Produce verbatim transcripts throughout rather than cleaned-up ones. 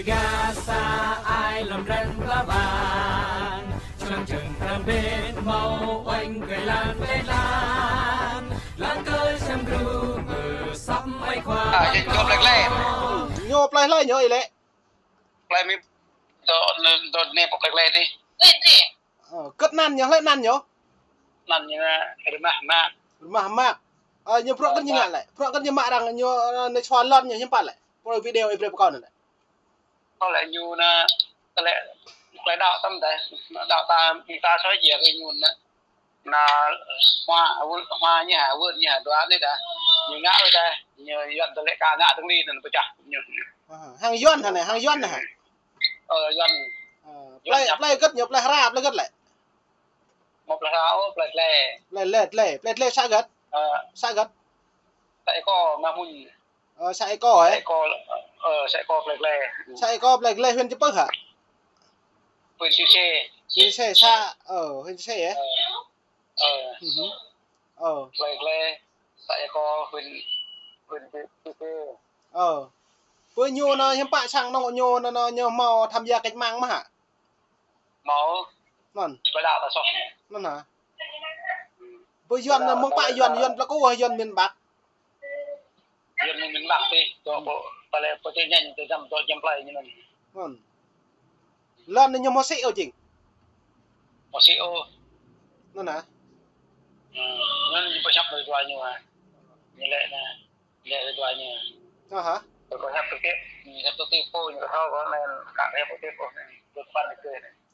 Gah sa ai lŏm drăng pla wang, čơlăng čơng pram bĕt hmâo uănh kơi lăng kơi lăng, lăng kơi sem gru mơ săp ai khua. Ơ, ñu plơi hlơi ñu ih lĕ? Plơi mi dŏ, dŏ ne pơ plơi hlơi dih. Ơ, kơ̆t anăn ñu, hlơi anăn ñu? Anăn ñu Rơmah Mă. Rơmah Mă. Ơ, ñu bruă kơ̆t ñu ngă lĕ? Bruă kơ̆t ñu mă arăng ñu, ơ, ne sua lŏn ñu hiư̆m pă lĕ? Pơ video ih brơi pơkŏn anai. Kơ lĕ ñu anai, kơ lĕ, kơ lĕ đaŏ tăm dai, đaŏ ta, ta soi jia kơ ñu anai. Anai hua, hua ñu hă, wơ̆t ñu hă, dua anai dah. Ñu ngă wơ̆t dah, ñu Yuan tơlơi ka ngă tơ̆ng li anŭn pơčah ñu. Ơ, hăng Yuan hă anai, hăng Yuan hă? Ơ, Yuan. Ơ, Yuan plơi, ñăp. Plơi kơ̆t ñu, plơi hra, plơi kơ̆t lĕ? Hmâo plơi hra, ơ, plơi tle. Plơi tle, tle, plơi tle să kơ̆t? Ơ. Să kơ̆t? Să Êko, Mă Mŭn. Ơ, să Êko, ơ? Să Êko, ơ, să Êko plơi tle. Să Êko plơi tle huyện Chư Pưh hă? Huyện Chư Sê. Chư Sê, să, ơ, huyện Chư Sê, ơ? Ơ. Ơ. Ơ. Plơi tle, să Êko huyện, huyện Chư, Chư Sê. Ơ. Pơ ñu anai hiư̆m pă sang anŏ ñu anai, anai ñu hmâo tham gia cách mạng mơ̆ hă? Hmâo. Anŭn. Kơ đaŏ ta soh. Anŭn hă? Pơ Yuan anai mơ̆ng pă Yuan, Yuan plơi kơ Yuan miền Bắc? Yuan miền Bắc dih, dŏ pơ, pơ lĕ pơ tơ ñen tơ dăm dŏ jăm plơi ñu anŭn. Anŭn. Lŏn anai ñu hmâo sĭ ôh jing? Hmâo sĭ ôh. Anŭn hă? Hmm, anŭn ñu pơhiăp tơlơi dua ñu hă. Ñu lĕ anai. Lĕ dua ñu. Ơ hă? Kơ hiăp tơkĕ, hiăp tơkĕ pô ñu kơ thâo kơ anai, ka hiăp tơkĕ pô anai.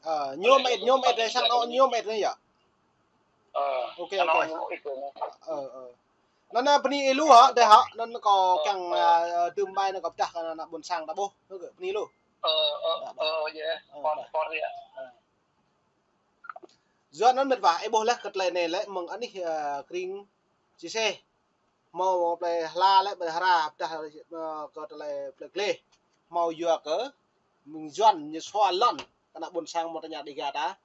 Ơ, ñu mĕt, ñu mĕt anai sang anŏ ñu mĕt anai yơh. Ơ, ok, ok. Ơ, ơ. Anŭn anai bơni ih lu hă, dêh hă, anŭn kâo kiăng, ơ, tơm bai anŭn kâo pơdah kơ ană ƀôn sang ta ƀuh, anŭn kơ bơni lu. Ơ, ơ, ơ, yơh. Ơ, pon, pon yơh. Ơ. Yua anŭn mĕt wa, ih ƀuh laih kơ tơlơi anai lĕ mơ̆ng anih, ơ, kring Chư Sê. Hmâo plơi hla lĕ, plơi hra, pơdah, ơ, kơ tơlơi plơi gleh. Hmâo yua kơ mơ̆ng Yuan ñu sua lŏn kơ ană ƀôn sang hmâo tơña Dega ta.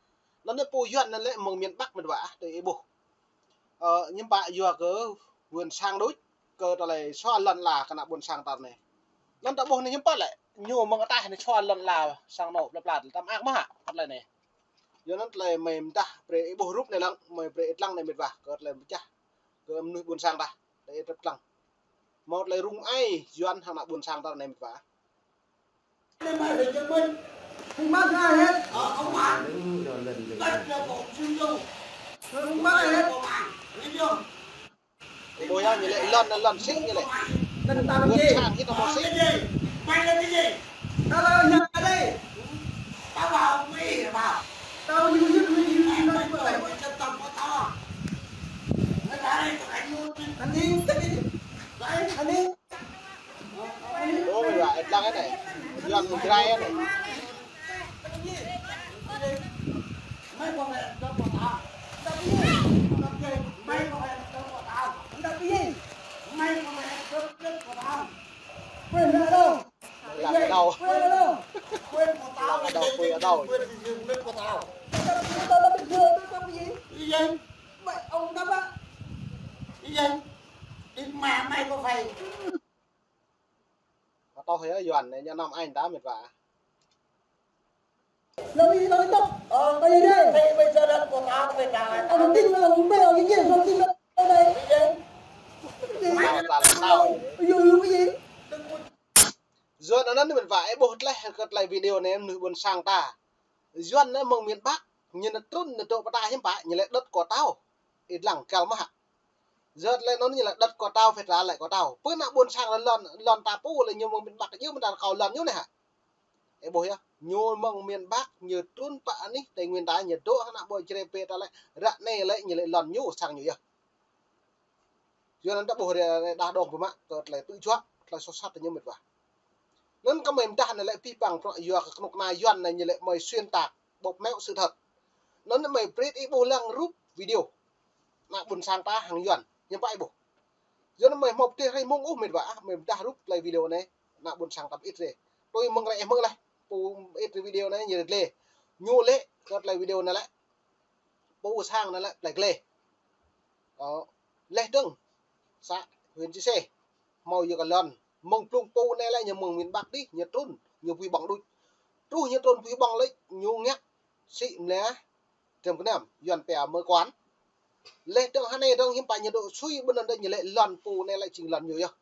Anŭn anai pô Yuan anŭn lĕ mơ̆ng miền Bắc mĕt wa, tui ih ƀuh. Ơ, hiư̆m pă yua kơ ƀôn sang đôč kơ tơlơi sua lŏn la kơ ană ƀôn sang ta anai. Anŭn ta ƀuh anai hiư̆m pă lĕ, ñu mơ̆ng ataih anai sua lŏn la sang anŏ plơi pla ta mơak mơ̆ hă, kơ tơlơi anai. Yua anŭn tơlơi mơi pơdah brơi ih ƀuh rup anai lăng, mơi brơi ih lăng anai mĕt wa, kơ tơlơi pơčah kơ mơnuih ƀôn sang ta, tơlơi ih trăp lăng. Hmâo tơlơi rŭng ai Yuan hăng ană ƀôn sang ta anai mĕt wa. Ih ƀuh yơh, ñu lĕ lŏn, lŏn sĭ ñu lĕ. Lŏn sang hĭ ta hmâo sĭ. Ơ, mĕt wa, ih lăng anai. Yuan mơ̆ng Jrai anai. Lăng kơ đao. Lăng kơ đao, pui kơ đao. Pơtô yơh Yuan anai, ñu năm anh ta mĕt wa. Yua anŭn mĕt wa, ih ƀuh laih kơ tơlơi video anai mơnuih ƀôn sang ta. Yuan anai mơ̆ng miền Bắc, ñu anai trŭn anai dŏ pơ ta hiư̆m pă, ñu lĕ đŏt kơ tao. Ih lăng kăl mơ̆ hă. Yua tơlơi anŭn ñu lĕ đŏt kơ tao, phet ra lĕ kơ tao. Pơ ană ƀôn sang lŏn, lŏn ta pô lĕ ñu mơ̆ng miền Bắc, yua mơ̆n ta kâo lŏn ñu anai hă. Ih ƀuh yơh, ñu mơ̆ng miền Bắc, ñu trŭn pơ anih Tây Nguyên ta, ñu dŏ hăng ană ƀôn Jrai pơ ta lĕ, ră anai lĕ ñu lĕ lŏn ñu, sang ñu yơh. Yua anŭn ta ƀuh rai, rai đah dong pơmă kơ tơlơi tŭ juă, tơlơi soh sat ñu mĕt wa. Anŭn kơ mơi pơdah anai lĕ pih păng prŏ yua kơ kơnuk kơna Yuan anai ñu lĕ mơi xuyên tạc, bóp méo sự thật. Anŭn mơi brơi ih ƀuh lăng rup video ană ƀôn sang ta hăng Yuan, hiư̆m pă ih ƀuh. Yua anŭn mơi hmâo pơtih rai mơ̆ng ôh mĕt wa, mơi pơdah rup tơlơi video anai, ană ƀôn sang ta pơit rai. Tui mơ̆ng rai mơ̆ng laih, pô pơit rai video anai ñu rai gleh. Ñu lĕ kơ tơlơi video anai lĕ pô sang anai lĕ plơi gleh. Ơ, leh dơ̆ng, să huyện Chư Sê, hmâo yua kơ lŏn, mơ̆ng blung pô anai lĕ ñu mơ̆ng miền Bắc dih, ñu trŭn ñu pui ƀơ̆ng đôč. Truh ñu trŭn pui ƀơ̆ng lĕ, ñu ngă sĭ mơ̆ lĕ, trăm kơnăm, Yuan pia mơ kuan. Leh dơ̆ng hơnai dơ̆ng hiư̆m pă ñu dŏ sui ƀơi anŭn dơ̆ng ñu lĕ lŏn pô anai lĕ jing lŏn ñu yơh.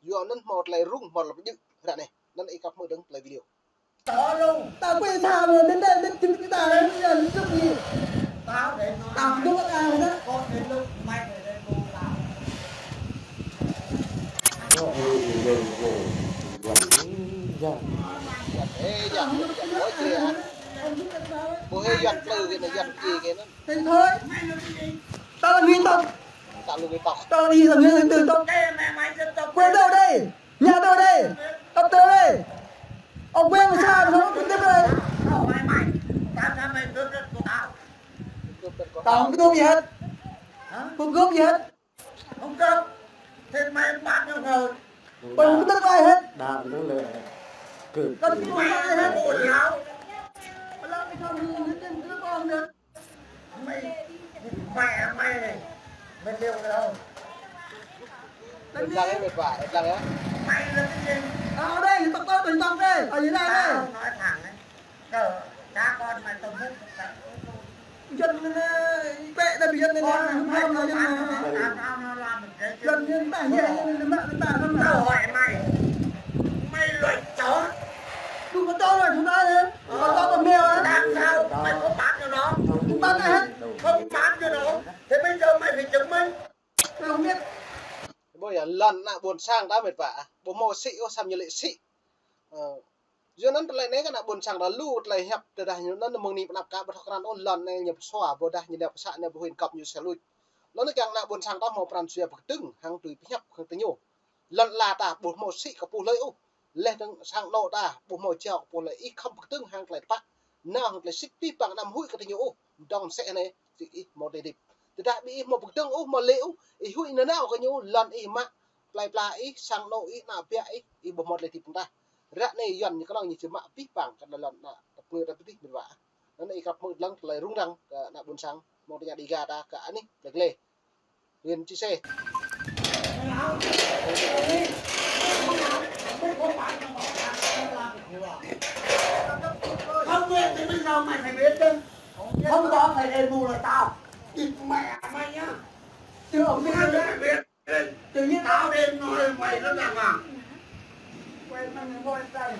Yua anŭn hmâo tơlơi rŭng hmâo tơlơi pơjing ră anai. Anŭn ih kăp hmư̆ dơ̆ng tơlơi video. Ta quên xa rồi, đến đây, đến chứng cái ta đấy, bây giờ đến trước đi. Tao đến nó. Tao đúng là tao đấy. Con đến lúc mày phải lên bù tao. Ê, Yuan, Yuan, Yuan, Yuan, Yuan, Yuan. Ƀu hê Yuan plư kơ anai, Yuan kơ anai. Thế thôi. Tao là người tộc. Tao là người tộc. Tao đi là người từ tộc. Ê, mày, mày dân tộc. Quê đâu đây? Nhà tôi đây. Ấp tôi đây. Ông quê làm sao mà không trực tiếp đây? Mày, mày. Tao cho mày cướp đất của tao. Tao không cướp gì hết. Hả? Không cướp gì hết. Không cướp. Thế mày bán cho người. Tôi không cướp ai hết. Đàn nó lệ. Cướp. Tao không cướp ai hết. Mày buồn lắm. Mày, mẹ mày này. Mày liêu cái đâu? Em lăng ấy mệt vả, em lăng ấy. Mày là cái gì? Tao đây, tao, tao tỉnh tộc đây. Ở dưới này đây. Tao nói thẳng ấy. Cờ, cá con mày tao múc. Dân, ờ, bệ ta bị dân này nè, không làm gì mà. Tao, tao nó làm một cái. Dân, dân ta nhẹ, dân, dân, dân, dân, dân, dân. Tao hỏi mày. Mày loại chó. Đừng có cho là chúng ta đấy. Có cho con mèo đấy. Làm sao? Mày có bán cho nó? Không bán ai hết. Không bán cho nó. Thế bây giờ mày phải chứng minh. Tôi không biết. Ƀơi lŏn ană ƀôn sang ta mệt vả. Ƀu hmâo sĭ ôh, samơ̆ ñu lĕ sĭ. Ơ. Yua anŭn tơlơi anai kơ ană ƀôn sang ta lu tơlơi hiăp tơdah ñu anŭn mơ̆ng anai pơ anăp kơ ƀu thâo krăn ôh lŏn anai ñu pơsua ƀôdah ñu nao pơ să anai ƀu huĭ kăp ñu sel luč. Lŏn anai kiăng ană ƀôn sang ta hmâo pran jua pơkơdơ̆ng hăng tui pơhiăp hăng tơñu. Lŏn ala ta ƀu hmâo sĭ kơ pô hlơi ôh. Leh dơ̆ng sang anŏ ta ƀu hmâo jao kơ pô hlơi, ih khŏm pơkơdơ̆ng hăng tơlơi tơpă. Nao hăng tơlơi sĭt pih păng anăm huĭ kơ tơñu ôh. Dŏng sĕ anai, ih hmâo tơlơi hơdip. Tơdah ƀing ih hmâo pơkơdơ̆ng ôh, hmâo lĕ ôh, ih huĭ nanao kơ ñu, lŏn ih mă, plơi pla ih, sang anŏ ih, ană ƀă ih, ih ƀu hmâo tơlơi hơdip pơngah. Ră anai Yuan ñu kơnơ̆ng ñu či mă pih păng kơ lŏn ană tơpơngơ̆ ta pơtih mĭt wa. Anŭn ih kăp hmư̆ lăng tơlơi rŭng răng kơ ană ƀôn sang mơ̆ng tơña Đêga ta kơ anih Plơi Glê, huyện Chư Sê. Không biết thì bây giờ mày phải biết chứ. Không có phải đền bù là tao. Thịt mẹ mày nhá. Chứ không biết. Mày phải biết. Tự nhiên tao đến nói mày nó đàng hoàng. Quên mày, mày quên tao này.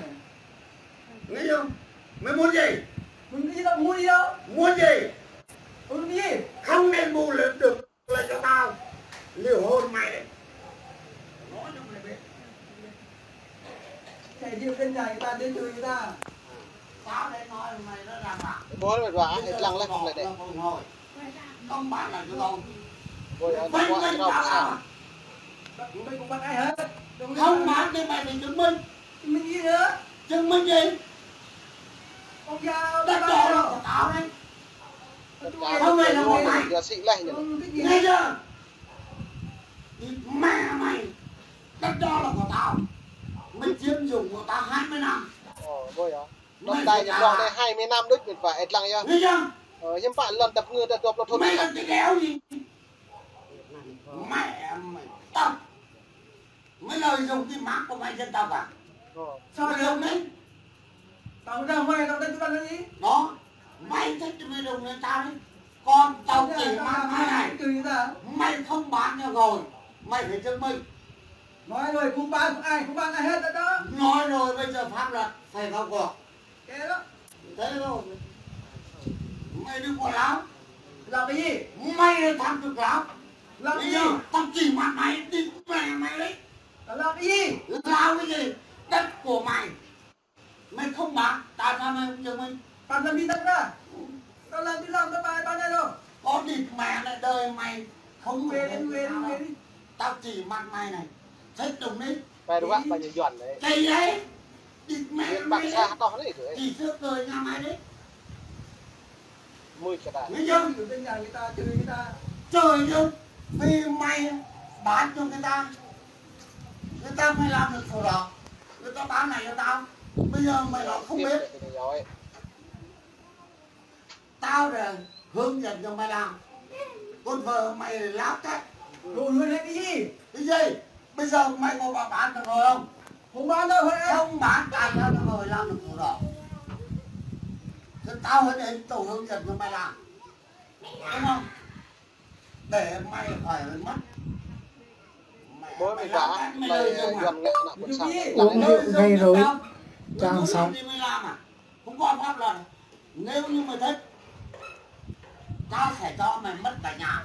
Nghe chưa? Mày muốn gì? Muốn gì đâu, muốn gì đâu. Muốn gì? Muốn gì? Không đền bù là được là cho tao. Ly hôn mày đấy. Nói cho mày biết. Thầy Diêu trên này, ta đến từ ta. Tao đến nói mày nó đàng hoàng. Ƀuh mĕt wa, ih lăng leh mơ̆ng anai. Không bán lại cho tao. Ƀuh, ih lăng leh mơ̆ng anai. Không bán thì mày phải chứng minh. Chứng minh gì nữa? Chứng minh gì? Đất đó là của tao đấy. Không phải là của mày. Nghe chưa? Thịt mẹ mày. Đất đó là của tao. Mày chiếm dụng của tao hai mươi năm. Ơ, ƀuh yơh. Mày phải trả. Lŏn ta ñu ƀlŏng anai hai mươi năm đôč mĕt wa, ih lăng yơh. Nghe chưa? Ơ, hiư̆m pă lŏn ta pơngơ̆ ta dua pluh thŭn. Mày là cái đéo gì? Mẹ mày tao. Mày lợi dụng cái mạng của mày dân tộc à? Ơ. Sao mày lợi dụng đấy? Tao ra ngoài tao đánh tao làm gì? Đó. Mày thích thì mày đừng lên tao đi. Còn tao chỉ mang mày này. Mày không bán cho rồi. Mày phải chứng minh. Nói rồi không bán, ai không bán ai hết đó. Nói rồi bây giờ pháp luật phải vào cuộc. Thế đó. Thế thôi. Mày đừng có láo. Láo cái gì? Mày là thằng cực láo. Láo cái gì? Bây giờ tao chỉ mặt mày đi mẹ mày đấy. Láo cái gì? Láo cái gì? Đất của mày. Mày không bán, tại sao mày không chứng minh? Bạn làm đi đất ra. Tao làm đi làm, tao bài, bài này rồi. Có đi mẹ mày, đời mày không. Về đi, về đi, về đi. Tao chỉ mặt mày này. Xếp đồng đi. Phải đúng không? Phải như Yuan đấy. Kỳ đấy. Đi mẹ mày đấy. Chỉ xếp người nhà mày đấy. Mười cái ta. Người dân. Người ta chửi người ta. Chửi chứ. Vì mày bán cho người ta. Người ta mới làm được sổ đỏ. Người ta bán này cho tao. Bây giờ mày nó không biết. Tao là hướng dẫn cho mày làm. Còn vợ mày láo chết. Rồi hứa hẹn cái gì? Cái gì? Bây giờ mày có bảo bán thằng Ngồi không? Không bán đâu hết. Không bán, ai đó nó hơi lắm nó cũng rồi. Cái tao hơi đến tổ hướng dẫn cho mày làm. Đúng không? Để mày khỏi mất. Mày, mày làm cách mày lợi dụng à? Uống rượu gây rối, chàng sống. Không có pháp luật. Nếu như mày thích, tao sẽ cho mày mất cả nhà.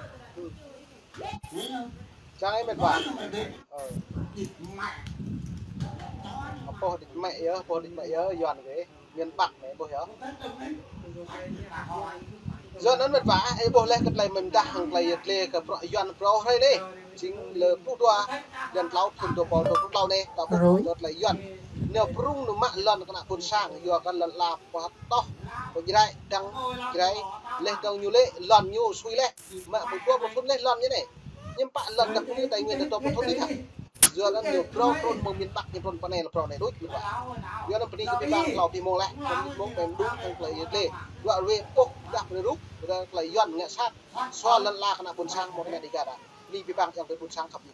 Chăng ai mĕt wa. Ơ. Pô đĭč mĕ yơh, pô đĭč mĕ yơh, Yuan kơ. Miền Bắc anai ƀuh yơh. Yua anŭn mĕt wa, ih ƀuh laih kơ tơlơi mơ̆n dah hăng tơlơi yơh tơlơi kơ bruă Yuan phrâo hrơi anai. Jing lơ pluh dua, blan klâo thun dua rơbâo dua pluh klâo anai, ta ƀuh kơ tơlơi Yuan. Ñu prung ñu mă lŏn kơ ană ƀôn sang, yua kơ lŏn ala pơhăt tŏh, pơjrai, dăng jrai, laih dơ̆ng ñu lĕ, lŏn ñu sui laih. Mă pơdua pluh thun laih lŏn ñu anai. Ñu pă lŏn dăp kơ ñu Tây Nguyên dua pluh thun anai hă. Yua anŭn ñu phrâo trŭn mơ̆ng miền Bắc ñu trŭn pơ anai lĕ phrâo anai đôč mĕt wa. Yua anŭn bơni kơ ƀing ƀing klâo ƀing mơ̆ng laih, ƀing mơ̆ng ƀing đŭk hăng tơlơi yơh tơlơi. Dua rơwe pŏk dah pơrơrup, dah tơlơi Yuan ngă sat. Sua lŏn ala kơ ană ƀôn sang mơ̆ng anai dih gah dah. Bơni ƀing ƀing yang tơlơi ƀôn sang khăp ñu.